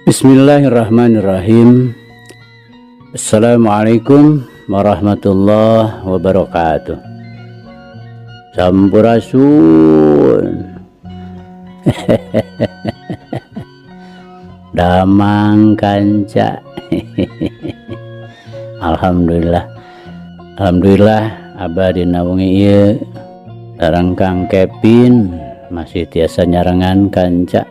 Bismillahirrahmanirrahim. Assalamualaikum warahmatullahi wabarakatuh. Sampurasun. Damang kanca. Alhamdulillah. Alhamdulillah abah dina wengi ieu sareng Kang Kevin masih tiasa nyarengan kanca.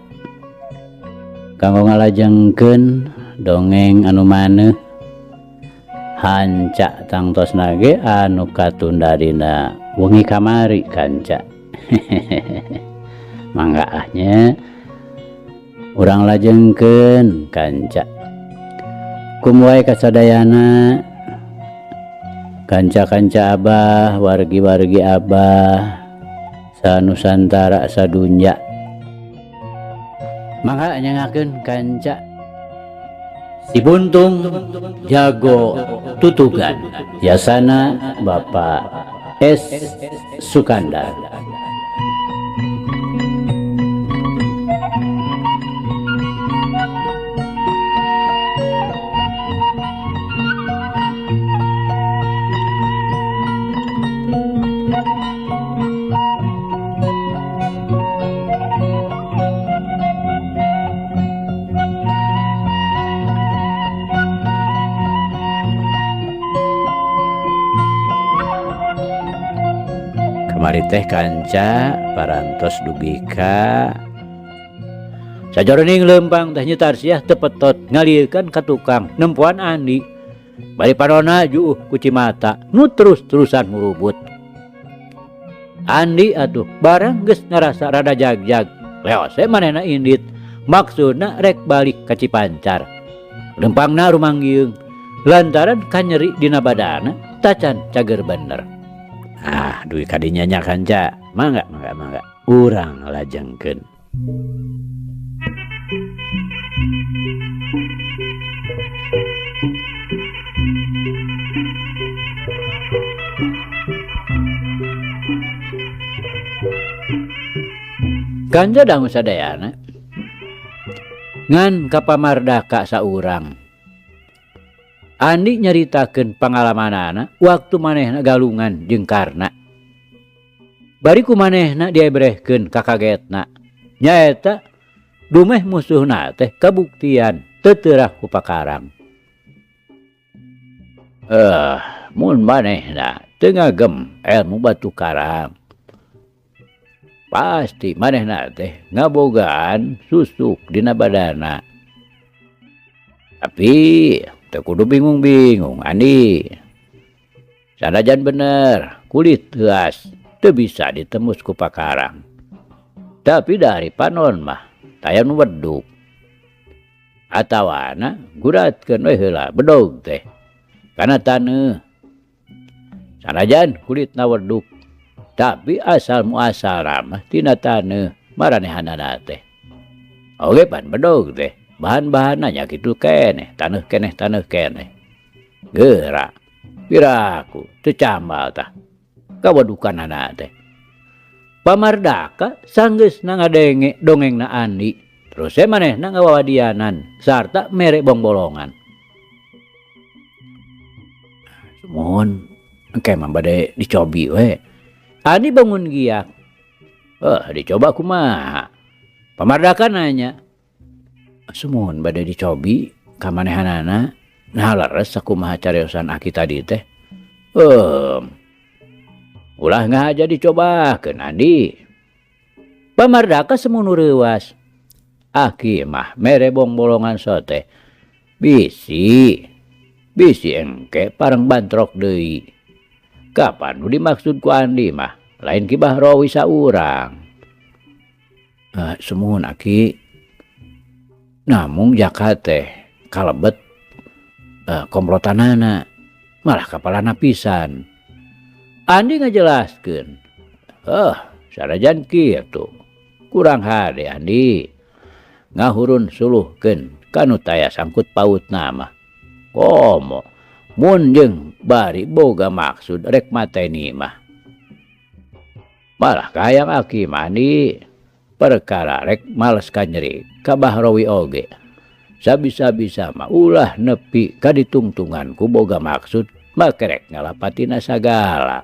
Kanggo ngalajengkeun dongeng anu maneuh hanca tangtosna ge anu katunda dina wengi kamari kanca. Mangga ah nya urang lajengkeun kanca. Kum wae kasadayana kanca-kanca abah, wargi-wargi abah sanusantara sadunya. Mangga nyangakeun kanca Si Buntung Jago Tutugan Yasana Bapak S. Sukandar. Kamari teh kanca parantos dugi ka sajoroning leumpang teh nyitar siah teu petot ngalieurkeun ka tukang nempoan Andi. Bari panona juuh ku cimata nu terus-terusan ngurubut. Andi atuh barang geus ngarasa rada jagjag leos we manehna indit maksudna rek balik ka Cipancar. Leumpangna rumanggiung lantaran kanyeri dina badana tacan cager bener. Ah, duit kadinya nya kanca. Mangga, mangga, mangga. Urang lajengkeun. Kanca dangu sadayana ngan kapamardaka saurang. Andi nyaritakeun pangalamanana waktu manehna galungan jeung Karna. Bari ku manehna diebrehkeun kakagetna. Nyaeta dumeh musuhna teh kabuktian teu teurak ku pakarang. Mun manehna teu ngagem ilmu batu karang. Pasti manehna teh ngabogaan susuk dina badana. Tapi teu kudu bingung-bingung Andi. Sanajan bener kulit heuas teu bisa ditembus ku pakarang. Tapi dari panon mah taya nu weduk. Atawana guratkeun we heula bedog teh kana taneuh. Sanajan kulitna weduk tapi asal muasal mah tina taneuh maranehanana teh. Oge pan bedog teh bahan-bahanna nya kitu keneh, taneuh keneh, taneuh keneh. Geura piraku teu cambal tah kawedukanana teh. Pamardaka sanggeusna ngadenge dongengna Andi, terus we manehna ngawawadianan sarta mere bongbolongan. Sumuhun engke mah bade dicobi we. Andi bangun giak. Dicoba kumaha? Pamardaka nanya. Sumuhun bade dicobi ka manehanana. Nah leres sakumaha cariosan aki tadi teh. Ulah ngahaja dicobakeun Andi. Pamardaka semunu reuas. Aki mah mere bongbolongan sote. Bisi. Bisi engke pareng bantrok deui. Kapan nu dimaksud ku Andi mah lain Ki Bahrowi saurang. Sumuhun aki. Namung jaka teh kalebet komplotanana malah kapalana pisan. Andi ngajelaskeun. Sanajan kitu kurang hade Andi. Ngahurun suluhkeun kanu taya sangkut pautna mah. Komo mun jeung bari boga maksud rek mateni mah. Malah kahayang aki mah Andi. Perkara rek males kanyeri ka Bahrowi oge. Sabisa-bisa mah ulah nepi ka ditungtungan ku boga maksud makerek ngalapatina sagala.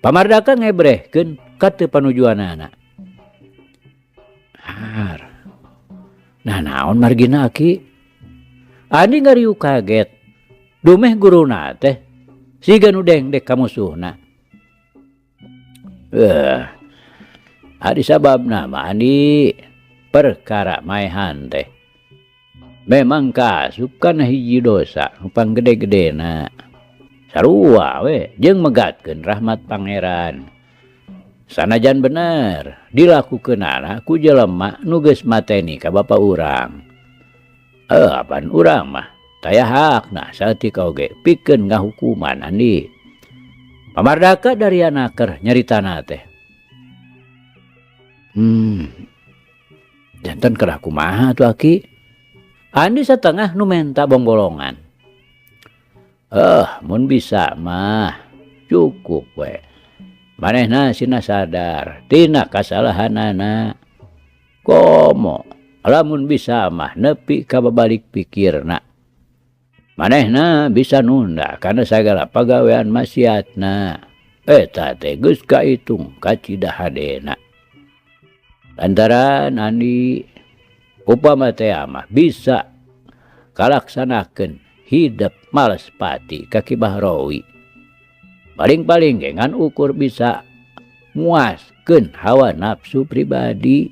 Pamardaka ngebrehkeun ka teu panujuanana. Har. Nah naon margina aki? Andi ngariuk kaget. Dumeh guruna teh siga nu dengdek ka musuhna. Ari sababna mah Andi perkara maehan teh memang kaasup kana hiji dosa nu panggede-gedena. Sarua we jeung megatkeun rahmat Pangeran. Sanajan bener dilakukeunana ku jelema nu geus mateni ka bapa urang. Apan urang mah taya hakna saeutik oge pikeun ngahukuman Andi. Pamardaka dariana keur nyaritana teh. Janten kedah kumaha atuh aki? Andi satengah nu menta bongbolongan. Mun bisa mah cukup we. Manehna sina sadar tina kasalahanana. Komo lamun bisa mah nepi ka babalik pikirna. Manehna bisa nunda kana sagala pagawean maksiatna. Eta teh geus kaitung kacida hadena. Lantaran Andi upama teh mah bisa kalaksanakeun hidup males pati ka Ki Bahrawi. Paling-paling ge ngan ukur bisa muaskeun hawa nafsu pribadi.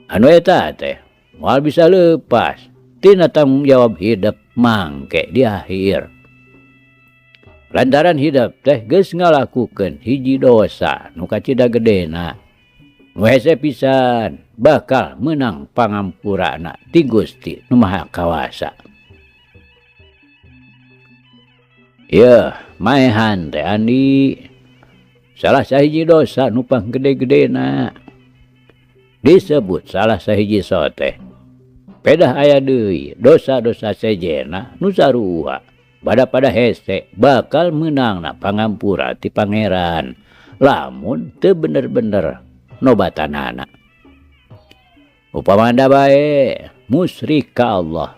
Anu eta teh moal bisa leupas tina tanggung jawab hidup mangke di akhir. Lantaran hidup teh geus ngalakukeun hiji dosa nu kacida gedena. Nu hese pisan bakal meunang pangampurana ti Gusti nu Maha Kawasa. Yeuh, maehan teh Andi salah sahiji dosa nu panggede-gedena. Disebut salah sahiji soteh. Pedah aya deui dosa-dosa sejenna nu sarua bada pada hese bakal meunangna pangampura ti Pangeran lamun teu bener-bener nobatanana. Upamanda bae musyrik ka Allah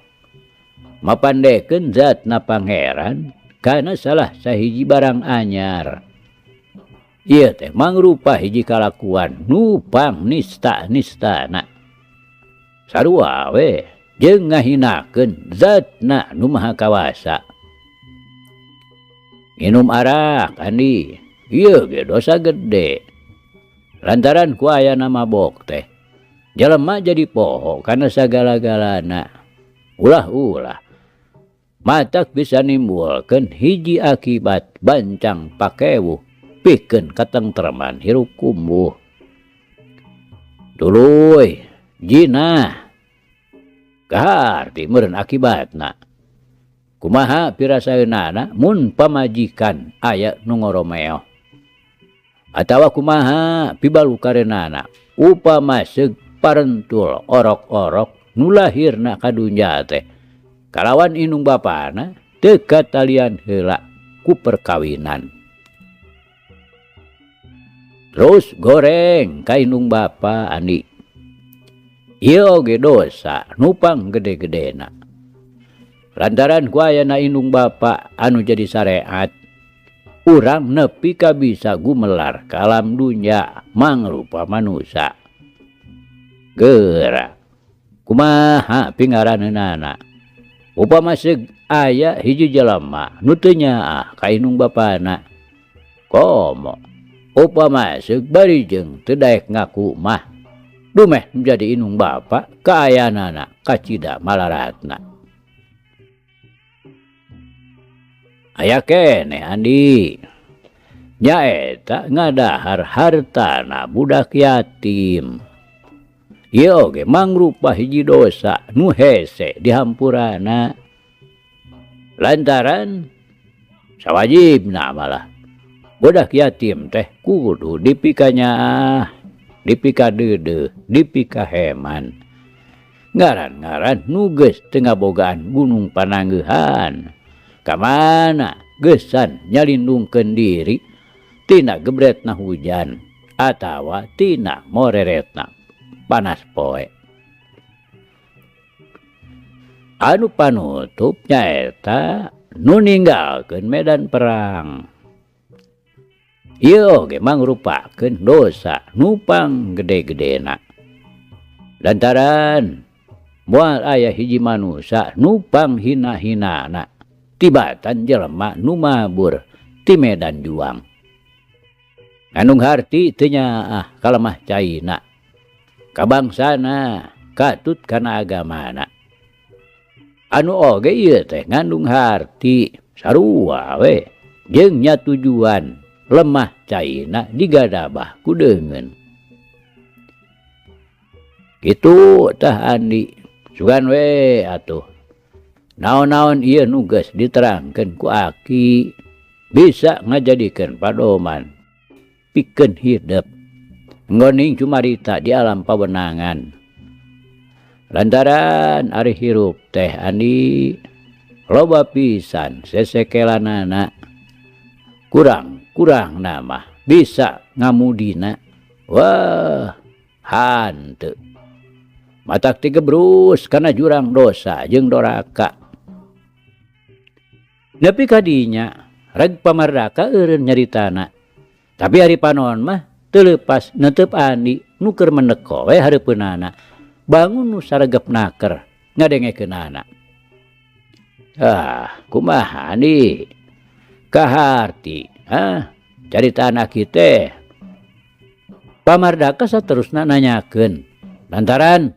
mapandekeun zatna Pangeran kana salah sahiji barang anyar. Ieu teh mangrupa hiji kalakuan nu pangnista-nistana. Sarua we jeung ngahinakeun zatna nu Maha Kawasa. Nginum arak Andi, ieu ge dosa gede. Lantaran ku ayana mabok teh jelema jadi poho kana sagala-galana. Ulah-ulah matak bisa nimbulkeun hiji akibat bancang pakewuh pikeun katengtreman hirup kumbuh. Tuluy jinah kaharti meureun akibatna. Kumaha pirasaeunana mun pamajikan aya nu ngoromeoh atawa kumaha pibalukareunana upama seug parentul orok-orok nu lahirna ka dunya teh kalawan indung bapana teu katalian heula ku perkawinan. Terus goreng ka indung bapa Andi. Ieu oge dosa nu panggede-gedena. Lantaran ku ayana indung bapa anu jadi syariat, urang nepi ka bisa gumelar ka alam dunya mangrupa manusa. Geura kumaha pingaraneunana? Upama seug aya hiji jelema nu teu nyaah ka indung bapana. Komo upama seug bari jeung teu daek ngaku mah dumeh jadi indung bapa kaayanana kacida malaratna. Aya keneh Andi nyaeta ngadahar hartana budak yatim. Ieu oge mangrupa hiji dosa nu hese dihampurana. Lantaran sawajibna malah budak yatim teh kudu dipikanyaah, dipikadeudeuh, dipikaheman. Ngaran-ngaran nu geus teu ngabogaan gunung pananggehan. Kamana geusan nyalindungkeun diri tina gebretna hujan atawa tina moreretna panas poe. Anu panutup nyaeta nu ninggalkeun medan perang. Ieu oge mangrupakeun dosa nu panggede-gedena. Lantaran moal aya hiji manusa nu panghina-hinana tibatan jelema nu mabur ti medan juang. Ngandung harti teu nyaah kalemah caina, kabangsana, katut kana agamana. Anu oge ieu teh ngandung harti sarua we jeung nya tujuan lemah caina digadabah ku deungeun. Kitu tah Andi, sugan we atuh. Naon-naon ieu nu geus diterangkeun ku aki bisa ngajadikeun padoman pikeun hidep. Nggoning cumarita di alam pawenangan. Lantaran ari hirup teh Andi loba pisan sesekelanana kurang-kurang nama bisa ngamudina. Wah, hanteu. Matak tigebrus kana jurang dosa jeung doraka. Nepi ka dinya reg pamardaka eureun nyaritana. Tapi ari panon mah teu leupas neuteup Andi nu keur mendeko we hareupeunana. Bangun nu saregep naker ngadengekeunana. Ah, kumaha Andi? Kaharti, ah, carita anak teh. Pamardaka saterusna nanyakeun. Lantaran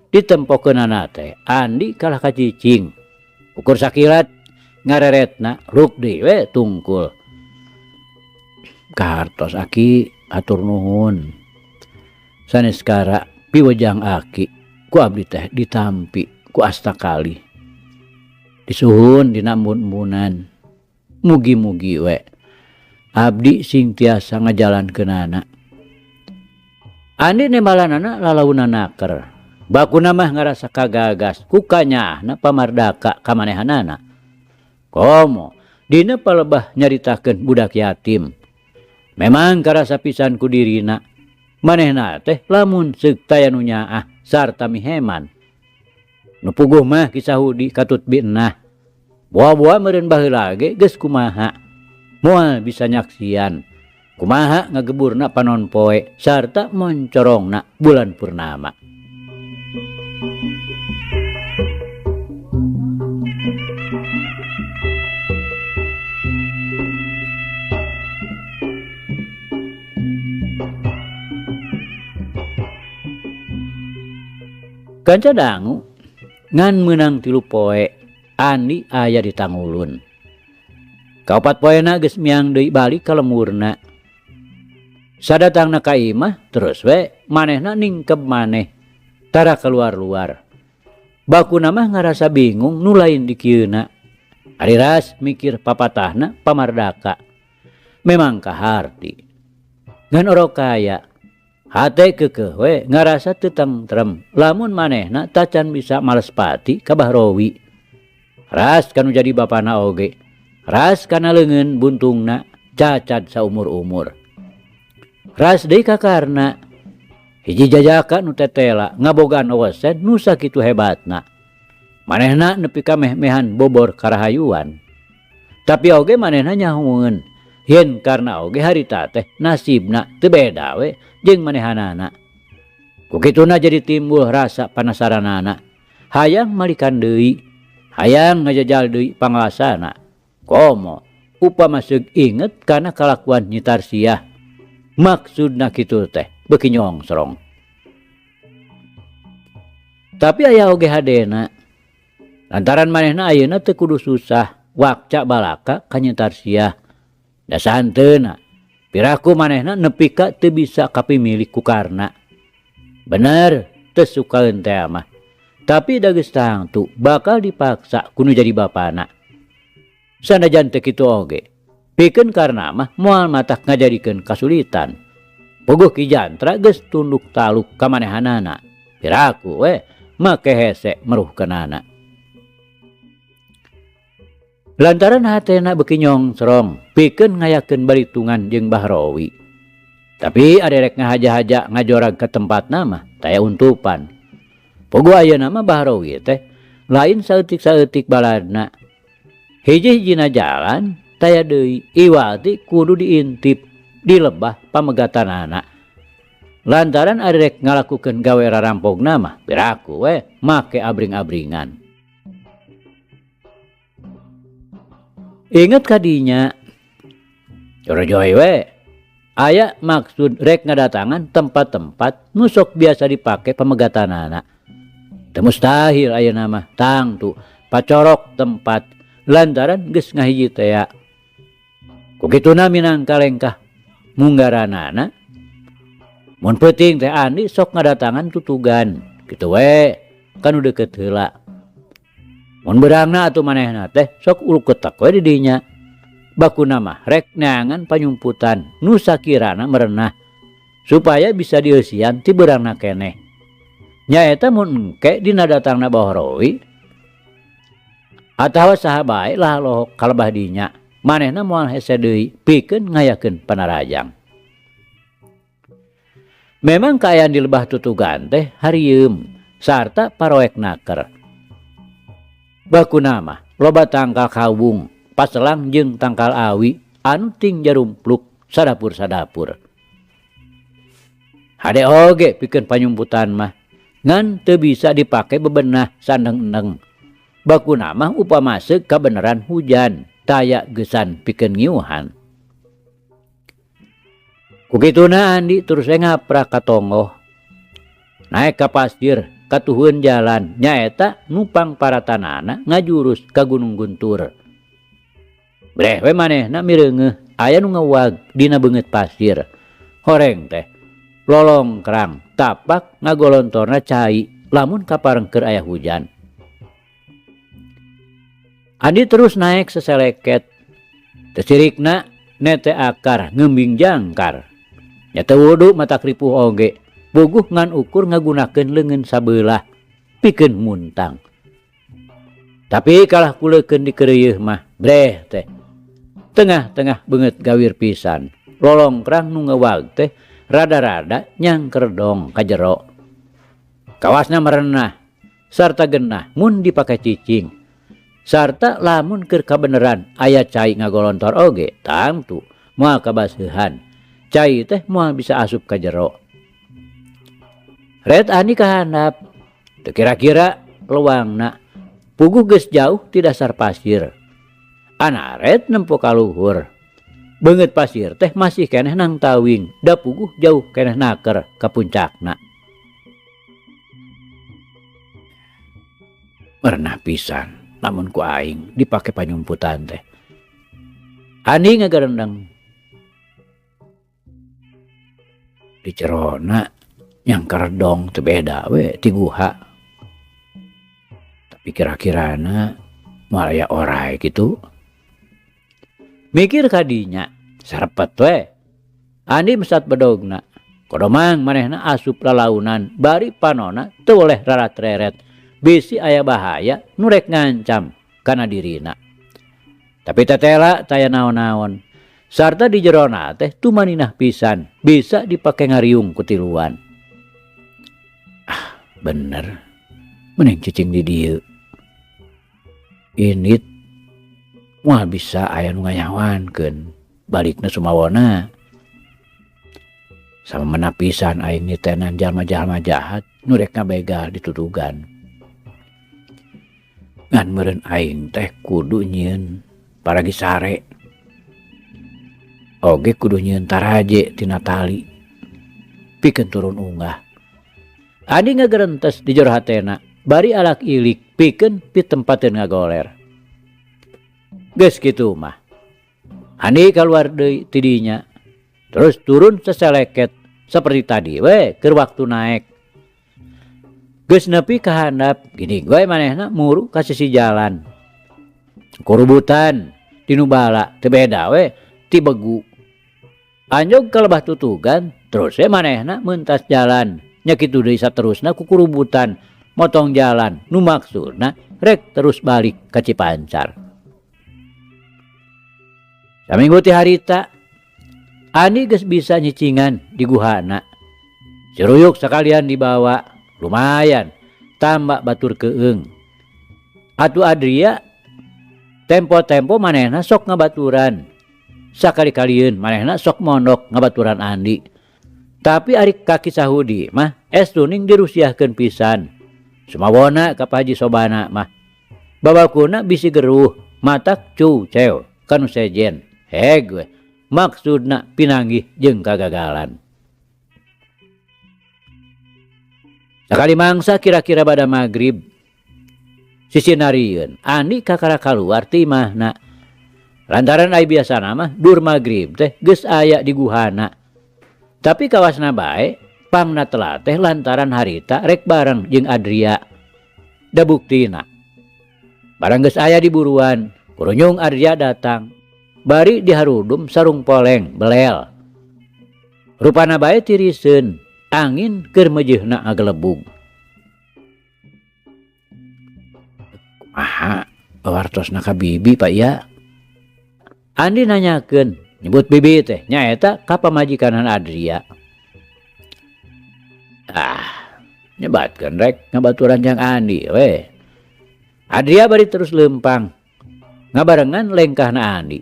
ditempokeunana teh Andi kalah kacicing. Ukur sakilat ngareretna ruk deui we tungkul. Kahartos aki atur nuhun. Sanes kara piwejang aki ku abdi teh ditampi ku astakali. Disuhun dina embun-embunan. Mugi-mugi we abdi sing tiasa ngajalankeunana. Andi nembalanana lalauna naker. Bakuna mah ngarasa kagagas ku kanyaahna pamardaka ka manehanana. Komo dina palebah nyaritakeun budak yatim. Memang karasa pisan ku dirina. Manehna teh lamun seuk taya nu nyaah sarta miheman. Nu puguh mah Ki Sahudi katut binnah. Boa-boa meureun baheula ge geus kumaha. Moal bisa nyaksian. Kumaha ngageburna panon poe sarta moncorongna bulan purnama. Kanca dangu ngan meunang 3 poe Andi aya di Tangulun. Kaopat poena geus miang deui balik ka lemurna. Sadatangna ka imah terus we manehna ningkeb maneh tara keluar-luar. Bakuna mah ngarasa bingung nu lain dikieuna. Ari ras mikir papatahna pamardaka. Memang kaharti. Ngan orok kaya hate keukeuh we ngarasa teu tentrem lamun manehna tacan bisa malespati ka Bahrowi. Ras kanu jadi bapana oge, ras kana leungeun buntungna cacad saumur-umur. Ras deui ka karna hiji jajaka nu tetela ngabogaan osen nu sakitu hebatna. Manehna nepi ka meh-mehan bobor karahayuan. Tapi oge manehna nyahueun yen karna oge harita teh nasibna teu beda we jeung manehanana. Ku kituna jadi timbul rasa panasaranana. Hayang malikan deui, hayang ngajajal deui pangalasana. Komo upama seug inget kana kalakuan Nyi Tarsiah. Maksudna kitu teh beuki nyongsrong. Tapi aya oge hadena. Lantaran manehna ayeuna teu kudu susah wakca balaka ka Nyi Tarsiah. Da sahanteuna piraku manehna nepi ka teu bisa kapimilik ku Karna. Bener teu sukaeun teh mah. Tapi da geus tangtu bakal dipaksa ku nu jadi bapana. Sanajan teu kitu oge, pikeun Karna mah moal matak ngajadikeun kasulitan. Puguh Ki Jantra geus tunduk taluk ka manehanana. Piraku we make hese meruhkeunana. Lantaran hatena beuki nyongsrong pikeun ngayakeun balitungan jeung Bahrowi. Tapi arek ngahaja-haja ngajorag ka tempatna mah taya untupan. Puguh ayeuna mah Bahrowi teh Lain saeutik-saeutik baladna. Hiji-hijina jalan taya deui iwal ti kudu diintip di lebah pamegatanana. Lantaran ari rek ngalakukeun gawe rarampogna mah piraku we make abring-abringan. Inget kadinya Jorojoy we aya maksud rek ngadatangan tempat-tempat nu sok biasa dipake pamegatanana. Teu mustahil ayeuna mah tangtu pacorok tempat lantaran geus ngahiji tea. Ku kituna minangka lengkah munggaranana mun peuting teh Andi sok ngadatangan tutugan kitu we kanu deukeut heula. Mun beurangna atuh manehna teh sok uluketek we di dinya. Bakuna mah rek neangan panyumputan nu sakirana merenah supaya bisa dieusian ti beurangna keneh. Nyaeta mun engke dina datangna Bahrowi atawa saha bae lah lohok kalebah dinya manehna moal hese deui pikeun ngayakeun panarajang. Memang kaayaan di lebah tutugan teh harieum sarta paroek naker. Bakuna mah loba tangkal kawung, paselang jeung tangkal awi anu ting jarumpluk sadapur-sadapur. Hade oge pikeun panyumputan mah ngan teu bisa dipake bebenah sandeng-endeng. Bakuna mah upama seuk kabeneran hujan taya geusan pikeun ngiuhan. Kukituna Andi terus we ngaprak ka tonggoh. Naek ka pasir katuhun jalan nyaeta nupang paratanana ngajurus ka Gunung Guntur. Breh we manehna mireungeuh aya nu ngewag dina beungeut pasir. Horeng teh lolongkrang tapak ngagolontorna cai lamun kaparengker aya hujan. Andi terus naek seseleket. Tesirikna nete akar ngembing jangkar. Nya teu wudu mata kripuh oge. Buguh ngan ukur ngagunakeun leungeun sabelah pikeun muntang. Tapi kalah kuleukeun dikeureuyeeh mah breh teh. Tengah-tengah beungeut gawir pisan. Lolongkrang nu ngewag teh rada-rada nyangkerdong ka jero. Kawasna merenah sarta genah mun dipake cicing. Sarta lamun keur kabeneran aya cai ngagolontor oge tangtu moal kabaseuhan. Cai teh moal bisa asup ka jero. Ret Andi kahandap teu kira-kira leuwangna puguh geus jauh ti dasar pasir. Anaret nempo ka luhur. Beungeut pasir teh masih keneh nang tawing da puguh jauh keneh naker ka puncakna. Merenah pisan lamun ku aing dipake panyumputan teh. Andi ngagarendeng. Di jerona nyangkerdong teu beda we ti guha. Tapi kira-kirana moal aya orai kitu. Mikir kadinya sarepet we. Andi mesat bedogna. Kodomang manehna asup lalaunan bari panona teu boleh rarat-reret. Bisi aya bahaya nu rek ngancam kana dirina. Tapi tetela taya naon-naon. Sarta di jerona teh tumaninah pisan bisa dipake ngariung ku tiluan. Ah, bener. Mending cicing di dieu. Init moal bisa aya nu nganyawankeun balikna sumawona. Sama menapisan aing nitenan jalma-jalma jahat nu rek ngabegal ditutugan. Ngan meureun aing teh kudu nyieun paragi sare. Oge kudu nyieun taraje tina tali pikeun turun unggah. Adi ngagerentes di jero hatena bari alak ilik pikeun pitempateun ngagoler. Geus kitu mah. Andi kaluar deui ti dinya. Terus turun seseleket seperti tadi we keur waktu naek. Geus nepi ka handap gini we manehna muru ka sisi jalan. Kurubutan ti nu bala teu beda we ti begu. Anjog ka lebah tutugan terus we manehna meuntas jalan. Nya kitu deui saterusna ku kurubutan motong jalan nu maksudna rek terus balik ka Cipancar. Saminggu ti harita Andi geus bisa nyicingan di guhana. Ceruyuk sekalian dibawa, lumayan tambah batur keung. Atuh Adria tempo-tempo manehna sok ngabaturan. Sakali-kalieun manehna sok mondok ngabaturan Andi. Tapi ari kaki Sahudi mah es tuning dirusiahkeun pisan. Sumawona ka Pak Haji Sobana mah. Babakuna bisi geruh, matak cu cew kanu sejen. Heg we, maksudna pinanggih jeung kagagalan. Sakali mangsa kira-kira bada magrib. Sisinarieun, Andi kakara kaluar ti imahna. Lantaran ai biasana mah dur magrib teh geus aya di guhana. Tapi kawasna bae pangna telat teh lantaran harita rek bareng jeung Adria. Da buktina. Barang geus aya di buruan, kurunyung Adria datang. Bari diharudum sarung poleng belel. Rupana bae tiriseun, angin keur meujeuhna ngagelebug. Kumaha wartosna ka bibi Pak ya? Andi nanyakeun, nyebut bibi teh nyaeta ka pamajikanan Adria. Ah, nyebatkeun rek ngabaturan jang Andi we. Adria bari terus leumpang ngabarengan lengkahna Andi.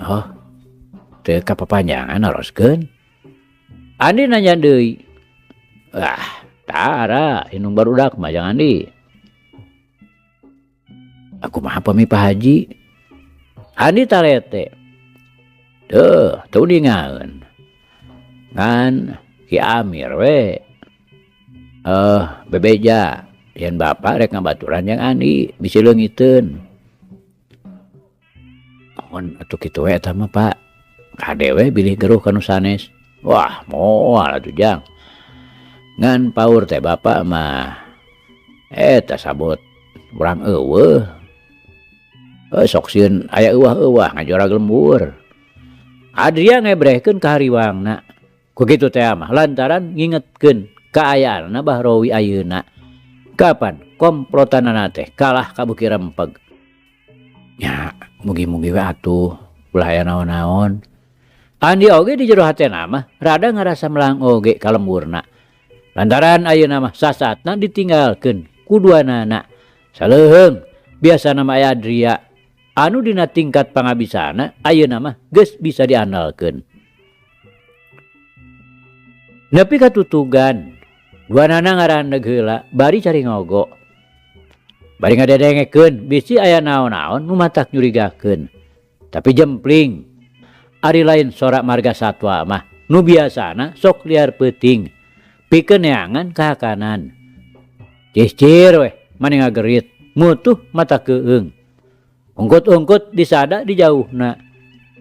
Oh, teu kapapanjangan naroskeun. Andi nanya deui. Ah, tara indung barudak mah jang Andi. Aku mah pami Pak Haji. Andi talete. Duh, teu uningaeun. Ngan Ki Amir we. Bebeja yen bapak rek ngabaturan jang Andi bisi leungiteun. Mun atuh kitu we eta mah Pak. Kade we bilih geruh ka nu sanes. Wah, moal atuh jang. Ngan paur teh bapak mah eta sabot urang eueuh. Sok sieun aya euwah-euwah ngajorag lembur. Adria ngebrehkeun ka hariwangna. Ku kitu teh mah lantaran ngingetkeun kaayaanna Bahrowi ayeuna. Kapan komplotanana teh kalah ka beuki rempeg. Nya, mugi-mugi we atuh ulah aya naon-naon. Andi oge di jero hatena mah rada ngarasa melang oge ka lemburna. Lantaran ayeuna mah sasatna ditinggalkeun ku duanana. Saleuheung biasana mah aya Adria anu dina tingkat pangabisana ayeuna mah geus bisa diandalkeun. Nepi katutugan duanana ngarandeg heula bari cari ngogo. Bari ngadedengekeun bisi aya naon-naon nu matak nyurigakeun. Tapi jempling ari lain sora marga satwa mah nu biasana sok liar peuting pikeun neangan kahakanan. Cicir weh mani ngagerit mutuh mata keung. Ungkut-ungkut disada di jauhna.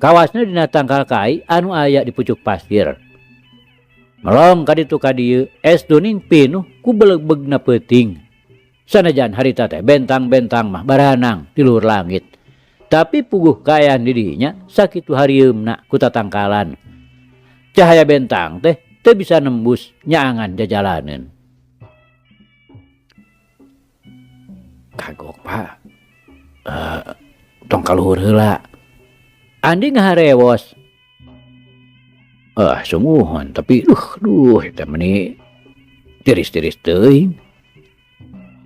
Kawasna dina tangkal kai anu aya di pucuk pasir. Melong ka ditu ka dieu es duning pinuh ku belegbegna peuting. Sanajan harita teh bentang-bentang mah baranang di luhur langit. Tapi puguh kaayaan di dinya sakitu harieumna ku tatangkalan. Cahaya bentang teh teu bisa nembus nyaangan jajalaneun. Kagok Pak. Tong kaluhur heula. Andi ngaharewos. Sungguhan tapi duh eta meni tiris-tiris teuing.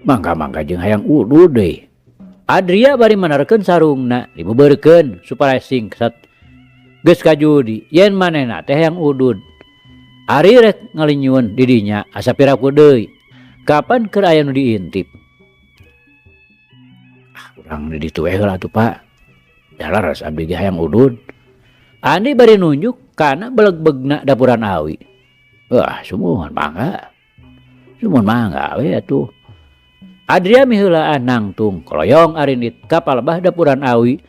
Mangga-mangga jeung hayang udud deui. Adria bari menerkeun sarungna dibeberkeun supaya singset. Geus kajudi yen manehna teh hayang udud. Ari rek ngalinyun di dinya asa piraku deui. Kapan keur aya nu diintip? Ah, urang di ditu we heula atuh Pak. Dalaras abdi ge hayang udud. Andi bari nunjuk kana belegbegna dapuran awi. Wah, sumuhun mangga. Sumuhun mangga we atuh. Adria miheulaan nangtung koloyong arindit ka palebah dapuran awi.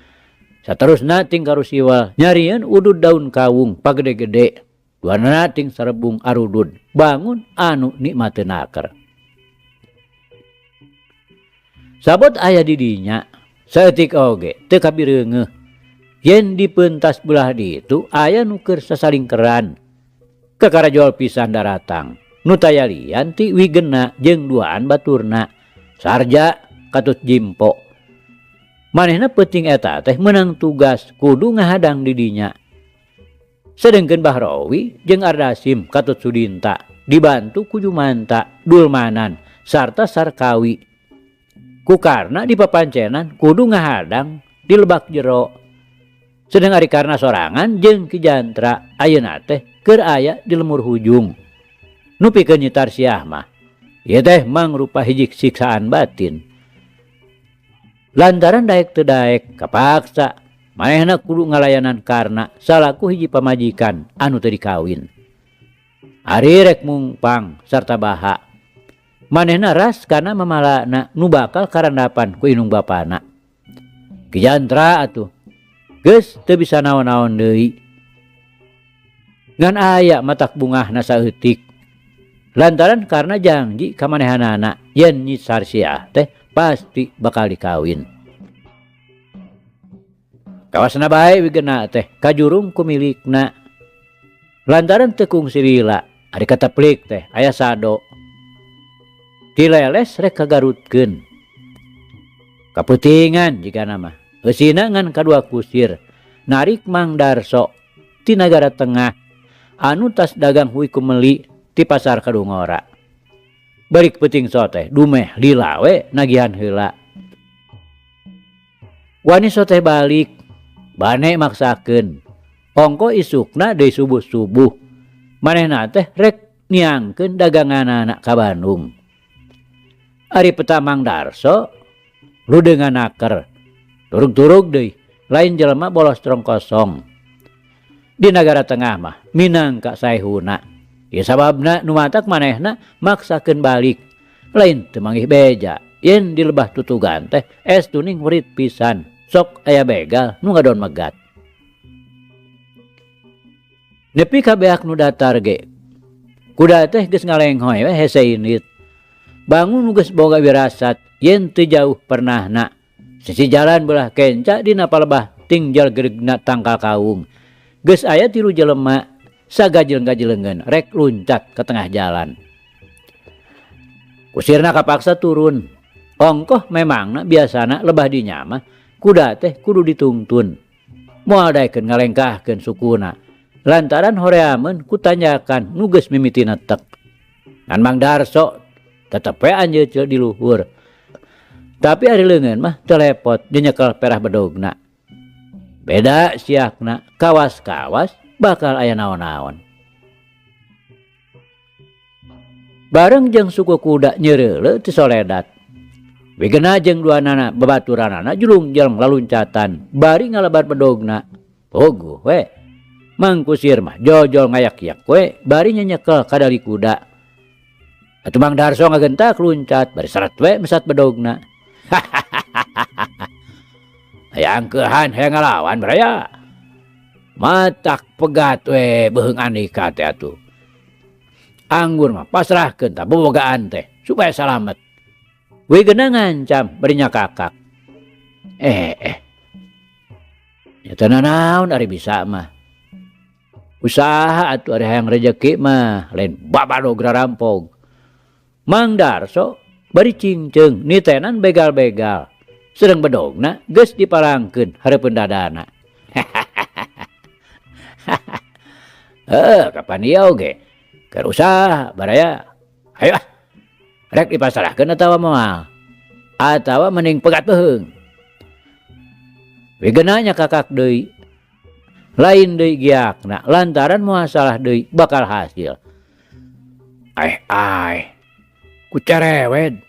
Saterusna ting karusiwal nyarieun udud daun kawung pagede-gede. Duanana ting sarebung arudud bangun anu nikmateun naker. Sabot aya di dinya saeutik oge teu kabireungeuh. Yen dipentas belah ditu aya nu keur sasalingkeran. Kakarajol pisan daratang. Nu taya lian ti wigena jeung duaan baturna. Sarja katut jimpo. Manehna peuting eta teh meunang tugas kudu ngahadang di dinya. Sedengkeun Bahrowi jeung Ardasim katut Sudinta dibantu ku Jumanta, Dulmanan sarta Sarkawi. Ku Karna dipapancenan kudu ngahadang di lebak jero. Sedeng ari Karna sorangan jeung Ki Jantra ayeuna teh keur aya di lemur hujung. Nu pikeun Nyi Tarsiah mah ieu teh mangrupa hiji siksaan batin. Lantaran daek teu daek kapaksa manehna kudu ngalayanan Karna salaku hiji pamajikan anu teu dikawin. Ari rek mungpang sarta baha. Manehna ras kana mamalana nu bakal karandapan ku indung bapana. Ki Jantra atuh geus teu bisa naon-naon deui. Ngan aya matak bungahna saeutik. Lantaran Karna janji ka manehanana yen Nyi Tarsiah teh pasti bakal dikawin. Kawasna bae wigena teh kajurung ku milikna. Lantaran teu kungsi lila ari kateplik teh aya sado. Dileles rek kagarutkeun. Kaputingan jigana mah. Eusina ngan kadua kusir narik Mang Darso ti nagara tengah anu tas dagang hui kumeli ti pasar Kadungora. Balik peuting so teh dumeh lila we nagihan heula. Wani so teh balik bane maksakeun. Ongko isukna deui subuh-subuh. Manehna teh rek niangkeun daganganana ka Bandung. Ari peta Mang Darso ludeungan naker. Turug-turug deui lain jelema bolos strong kosong. Di nagara tengah mah minangka saehuna. Ieu sababna nu matak manehna maksakeun balik. Lain teu manggih beja yen di lebah tutugan teh es tuning werit pisan. Sok aya begal nu ngadon megat. Nepi ka beak nu datar ge. Kuda teh geus ngalenghoy we hese indit. Bangun nu geus boga wirasat yen teu jauh pernahna. Sisi jalan belah kenca dina palebah tingjal geregna tangkal kaung. Geus aya 3 jelema sagajleng-gajlengeun rek luncat ke tengah jalan. Kusirna kapaksa turun. Ongkoh memangna biasana lebah dinya mah kuda teh kudu ditungtun. Moal daekeun ngalengkahkeun sukuna. Lantaran horeameun kutanyakan nu geus mimiti netek. Ngan Mang Darso tetep we anjeun di luhur. Tapi ari leungeun mah teu lepot dinyekel perah bedogna. Beda siakna kawas-kawas bakal aya naon-naon. Bareng jeung suku kuda nyeureuleuh ti soledat. Wigena jeung duanana babaturanana julung jeung laluncatan bari ngalebar bedogna. Puguh we. Mang Kusir mah jojol ngayak-yak we bari nyenyekel kadali kuda. Atuh Mang Darso ngagentak luncat bari seret we mesat bedogna. Hayang keuhan hayang ngalawan baraya. Matak pegat we beuheung andika teh atuh. Anggur mah pasrahkeun tah bobogaan teh supaya salamet. Wigena ngancam bari nyakakak. Nya teu nanaon ari bisa mah. Usaha atuh ari hayang rejeki mah lain babadog rarampog. Mang Darso bari cingceung nitenan begal-begal. Sedeng bedogna geus dipalangkeun hareupeun dadana. Heuh, kapan ieu oge? Keur usaha baraya. Hayo ah. Rek dipasrahkeun atawa moal? Atawa mending pegat beuheung. Wigena nya kakak deui. Lain deui giakna lantaran moal salah deui bakal hasil. Ai ai. Ku cerewed.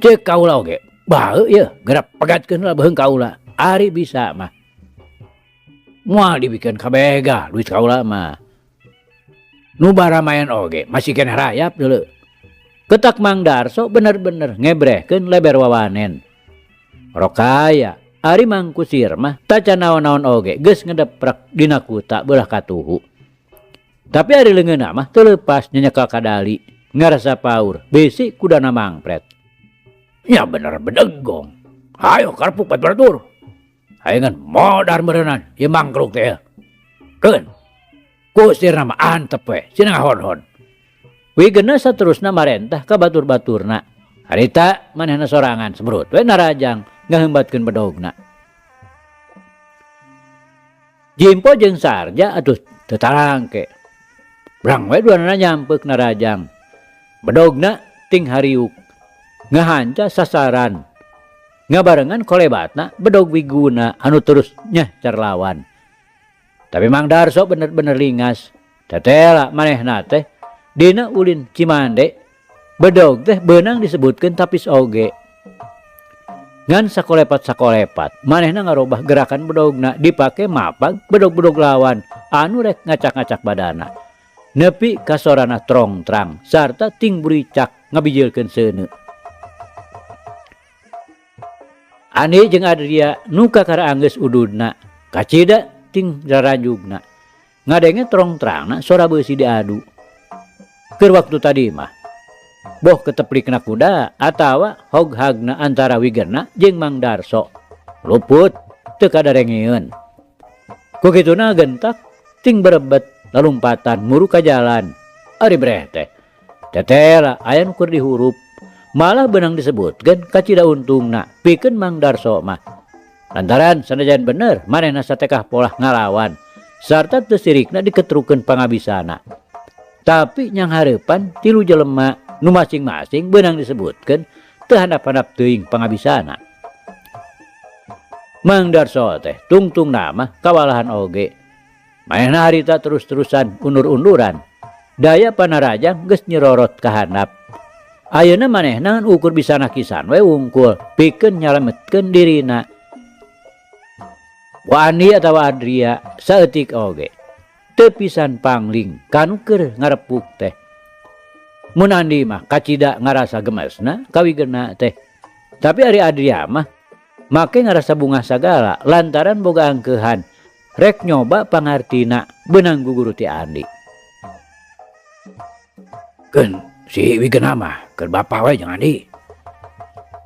Ceuk kaula oge. Baeu ieu geura pegatkeun heula beuheung kaula. Ari bisa mah. Moal dibikeun ka begal duit kaula mah. Nu baramayan oge masih keneh rayap deuleu. Ketak Mang Darso bener-bener ngebrehkeun leber wawanen. Rokaya ari Mang Kusir mah tacan naon-naon oge geus ngedeprek dina kuta beulah katuhu. Tapi ari leungeunna mah teu leupas nyenyekal kadali, ngarasa paur, bisi kudana mangpret. Nya bener bedegong. Hayo karpuk batur. Hayangan modar meureunnan ieu mangkruk teh. Keun. Kusirna mah antep we, cenah ngahon-hon. Wigena saterusna marentah ka batur-baturna. Harita manehna sorangan semerut we narajang ngaheumbatkeun bedogna. Jimpo jeung Sarja atuh teu tarangke. Brang we duanana nyampeuk narajang. Bedogna ting hariuk. Ngahanca sasaran ngabarengan kolebatna bedog wiguna anu terus nyahcar lawan. Tapi Mang Darso bener-bener lingas. Tetela manehna teh dina ulin Cimande bedog teh beunang disebutkeun tapis oge. Ngan sakolepat-sakolepat manehna ngarobah gerakan bedogna dipake mapag bedog-bedog lawan anu rek ngacak-ngacak badana. Nepi ka sorana trongtrang sarta ting buricak ngabijilkeun seuneu. Andi jeung Adria nu kakara anggeus ududna kacida ting raranjugna. Ngadenge trongtrangna sora beusi diadu. Keur waktu tadi mah boh keteplikna kuda atawa hoghagna antara Wigena jeung Mang Darso. Luput teu kadarengeun. Ku kituna gentak ting berebet lalumpatan muru ka jalan. Ari breh teh tetela aya nu keur dihurup. Malah beunang disebutkeun kacida untungna pikeun Mang Darso mah. Lantaran sanajan bener manehna satekah polah ngalawan sarta teu sirikna diketrukeun pangabisana. Tapi nyang hareupan tilu jelema nu masing-masing beunang disebutkeun teu handap-handap teuing pangabisana. Mang Darso teh tungtungna mah kawalahan oge. Manehna harita terus-terusan undur-unduran. Daya panarajang geus nyirorot ka handap. Ayeuna manehna ngan ukur bisa nakisan we wungkul pikeun nyalametkeun dirina. Wani atawa Adria saeutik oge teu pisan pangling kanu keur ngarepuk teh. Mun Andi mah kacida ngarasa gemesna ka Wigena teh. Tapi ari Adria mah make ngarasa bungah sagala lantaran boga angkeuhan rek nyoba pangartina beunang guguru ti Andi. Keun si Wigena mah keur bapa we jeung Andi.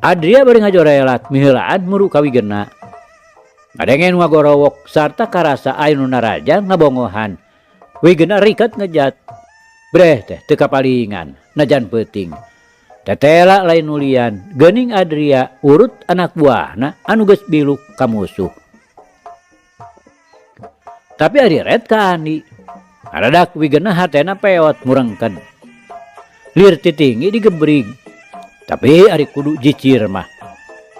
Adria bari ngajorelat miheulaan muru ka Wigena. Ngadenge nu ngagorowok sarta karasa aya nu naraja ngabongohan. Wigena riket ngejat. Breh teh teu kapalingan najan peuting. Tetela lain nulian geuning Adria urut anak buahna anu geus biluk ka musuh. Tapi ari ret ka Andi. Ngadadak Wigena hatena peot murengkeun. Lir titinggi digebrig. Tapi ari kudu jicir mah.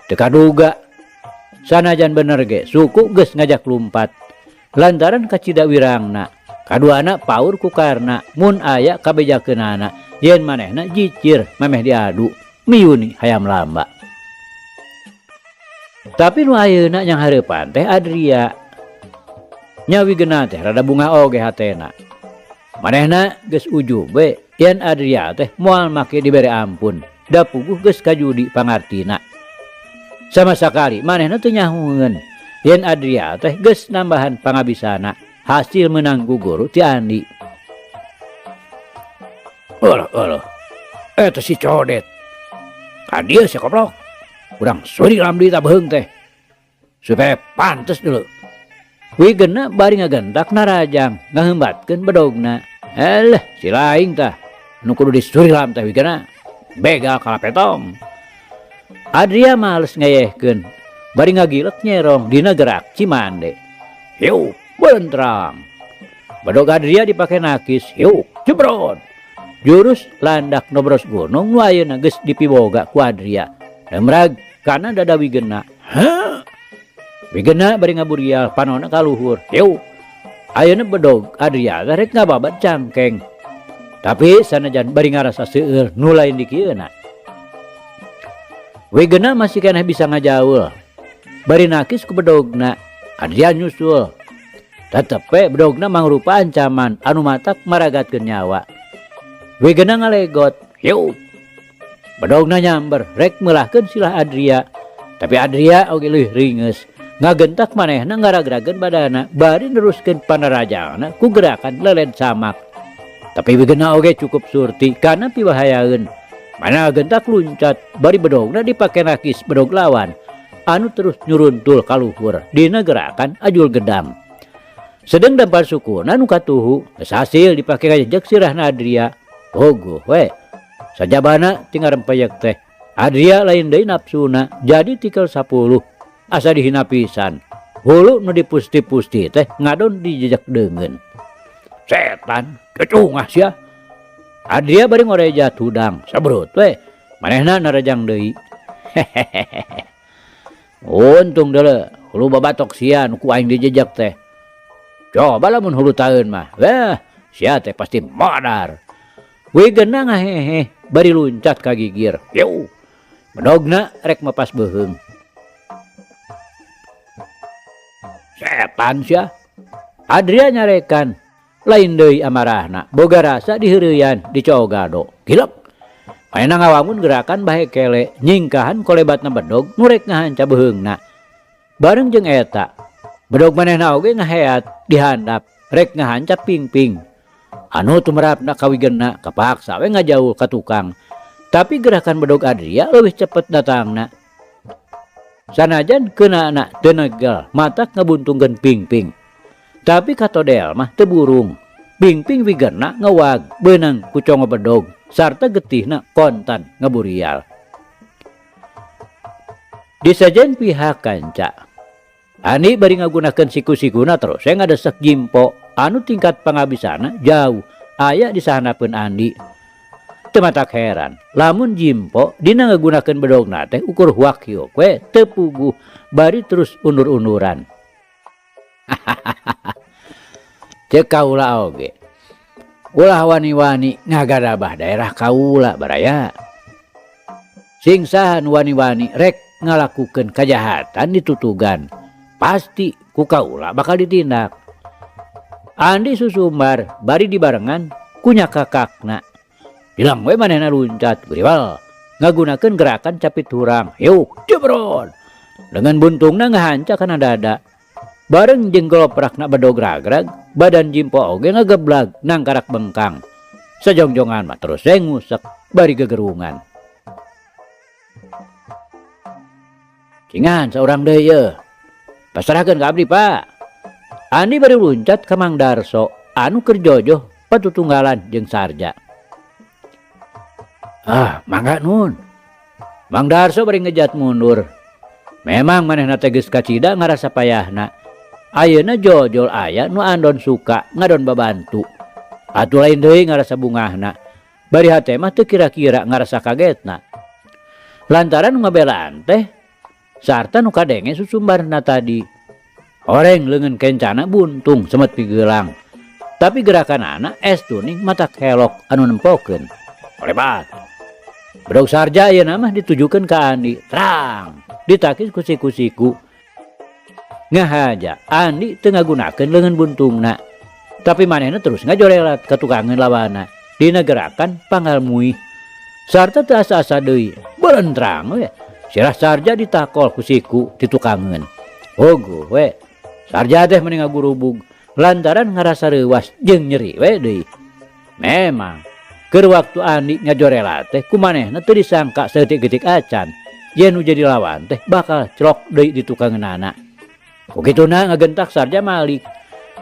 Teu kaduga. Sanajan bener ge suku geus ngajak lumpat. Lantaran kacida wirangna. Kaduana paur ku karna mun aya kabejakeunana yen manehna jicir memeh diadu miyuni hayam lamba. Tapi nu ayeuna nyang hareupan teh Adria. Nya Wigena teh rada bunga oge hatena. Manehna geus ujub we yen Adria teh moal make dibere ampun. Da puguh geus kajudi pangartina. Sama sakali manehna teu nyahueun yen Adria teh geus nambahan pangabisana hasil menang guguru ti Andi. Alah alah eta si Codet. Ka dieu si koplok. Urang suri lamdi ta beheung teh. Supaya pantes dulu. Wigena bari ngagentak narajang ngaheumbatkeun bedogna. Alah si laing tah nu kudu disurilam teh Wigena. Begal kalapetong. Adria males ngeyehkeun bari ngagilek nyerong dina gerak Cimande. Hiup belentrang. Bedog Adria dipake nakis, hiup jebrot. Jurus landak nobros gunung nu ayeuna geus dipiboga ku Adria. Nemrag kana dada Wigena. Hah? Wigena bari ngaburial panonna ka luhur. Hiup. Ayeuna bedog Adria teh rek ngababad cangkeng. Tapi sanajan bari ngarasa seueur nu lain dikieuna. Wigena masih keneh bisa ngajaul. Bari nakis ku bedogna, Adria nyusul. Tetep we bedogna mangrupa ancaman anu matak maragatkeun nyawa. Wigena ngalegot, hiup. Bedogna nyamber rek meulahkeun silah Adria. Tapi Adria oge leuwih ringeus. Ngagentak manehna ngaragrageun badana bari neruskeun panarajangna ku gerakan leled samak. Tapi Wigena oge cukup surti kana pibahayaeun. Mana gentak luncat bari bedogna dipake nakis bedog lawan anu terus nyuruntul kaluhur dina gerakan ajul gedam. Sedeng dampar sukuna nu katuhu geus hasil dipake ngajejeg sirahna Adria. Ogoh we. Sajabana tinggal rempeyek teh. Adria lain deui nafsuna jadi tikel 10 asa dihina pisan. Hulu nu dipusti-pusti teh ngadon dijejek deungeun. Setan, cucungah sia. Adria bari ngorejat hudang, sabrut we. Manehna narejang deui. Hehehehe. Untung deuleu hulu babatok sia nu ku aing dijejek teh. Coba lamun hulu taeun mah. Weh, sia teh pasti modar. Wigena ngahehe bari luncat ka gigir. Yuh. Bedogna rek mapas beuheung. Setan sia. Adria nyarekan. Lain deui amarahna, boga rasa diheureuyan dicogado. Gilep. Manehna ngawangun gerakan bahe kele, nyingkahan kolebatna bedog nu rek ngahanca beuheungna. Bareng jeung eta, bedog manehna oge ngaheat di handap rek ngahanca pingping. Anu tumerapna ka wigena kapaksa we ngajauh ka tukang. Tapi gerakan bedog Adria leuwih cepet datangna. Sanajan keunana teu negel, matak ngabuntungkeun pingping. Tapi katodel mah teu burung. Pingping wigena ngewag beunang ku congo bedog sarta getihna kontan ngaburial. Di sejen pihak kanca, Andi bari ngagunakeun siku-sikuna terus we ngadesek jimpo anu tingkat pangabisana jauh aya di sahanapeun Andi. Teu matak heran lamun jimpo dina ngagunakeun bedogna teh ukur huak hiuk we teu puguh bari terus undur-unduran. Ceuk kaula oge. Ulah wani-wani ngagadabah daerah kaula baraya. Sing saha nu wani-wani rek ngalakukeun kajahatan ditutugan, pasti ku kaula bakal ditindak. Andi susumbar bari dibarengan ku nyakakakna. Dilang we manehna luncat guriwal ngagunakeun gerakan capit hurang. Yuk jebrot. Dengan buntungna ngahanca kana dada. Bareng jeung goloprakna bedog ragrag, badan jimpo oge ngageblag nangkarak bengkang. Sajongjongan mah terus we ngusek bari gegerungan. Cingan saurang deui yeuh. Pasrahkeun ka abdi, Pak. Andi bari luncat ka Mang Darso anu keur jojoh patutunggalan jeung Sarja. Ah, mangga nun. Mang Darso bari ngejat mundur. Memang manehna teh geus kacida ngarasa payahna. Ayeuna jojol aya nu andon suka ngadon babantu. Atuh lain deui ngarasa bungahna. Bari hate mah teu kira-kira ngarasa kagetna. Lantaran nu ngabelaan teh sarta nu kadenge susumbarna tadi. Horeng leungeun kencana buntung semet pigelang. Tapi gerakan anak es tuning mata kelok anu nempokeun. Lebat. Bedog Sarja ayeuna mah ditujukeun ka Andi. Terang, ditakis ku siku-siku. Ngahaja Andi teu ngagunakeun leungeun buntungna. Tapi manehna terus ngajorelat ka tukangeun lawana dina gerakan panggal muih. Sarta teu asa-asa deui, belentrang we. Sirah Sarja ditakol ku siku ditukangeun. Ogo we. Sarja teh meni ngagurubug lantaran ngarasa reuwas jeung nyeri we deui. Memang keur waktu Andi ngajorelat teh ku manehna teu disangka saeutik-eutik acan. Yen nu jadi lawan teh bakal celok deui ditukangeunana. Ku kituna ngagentak Sarja malik.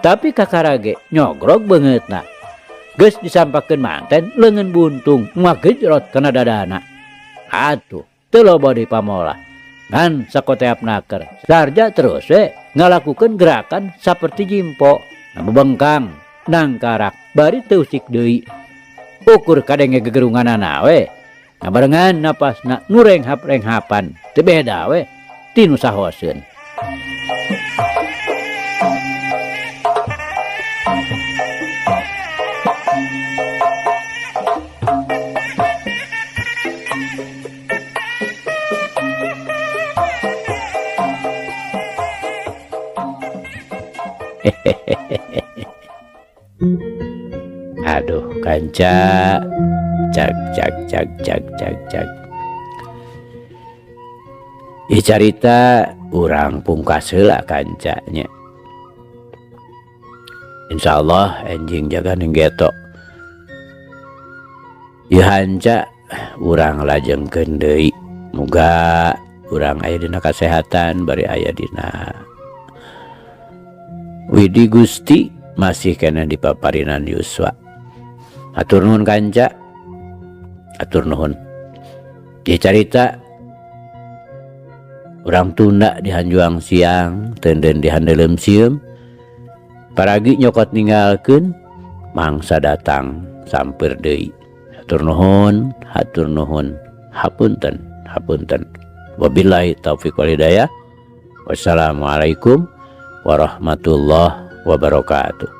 Tapi kakarage nyogrog beungeutna. Geus disampakeun manten leungeun buntung ngagejrot kana dadana. Atuh teu loba deui pamolah. Ngan sakoteap naker. Sarja terus we ngalakukeun gerakan saperti jimpo, ngabebengkang, nangkarak bari teu usik deui. Ukur kadenge gegerunganana we. Ngabarengan napasna nu renghap-renghapan teu beda we ti nu sahoseun. Aduh kanca, cak cak cak cak cak cak. Ieu carita urang pungkas heula kancanya. Insyaallah enjing jaga ning geto. Ieu hanca urang lajengkeun deui. Muga urang aya dina kasehatan bari aya dina Widi Gusti masih kena di paparinan Yuswa. Hatur nuhun kanca. Hatur nuhun. Ieu carita urang tunda di hanjuang siang, teunden di handeuleum sieum. Paragi nyokot ninggalkeun, mangsa datang samper deui. Hatur nuhun, hatur nuhun, Hapunten, hapunten. Wabillahi taufiq wal hidayah. Wassalamualaikum warahmatullahi wabarakatuh.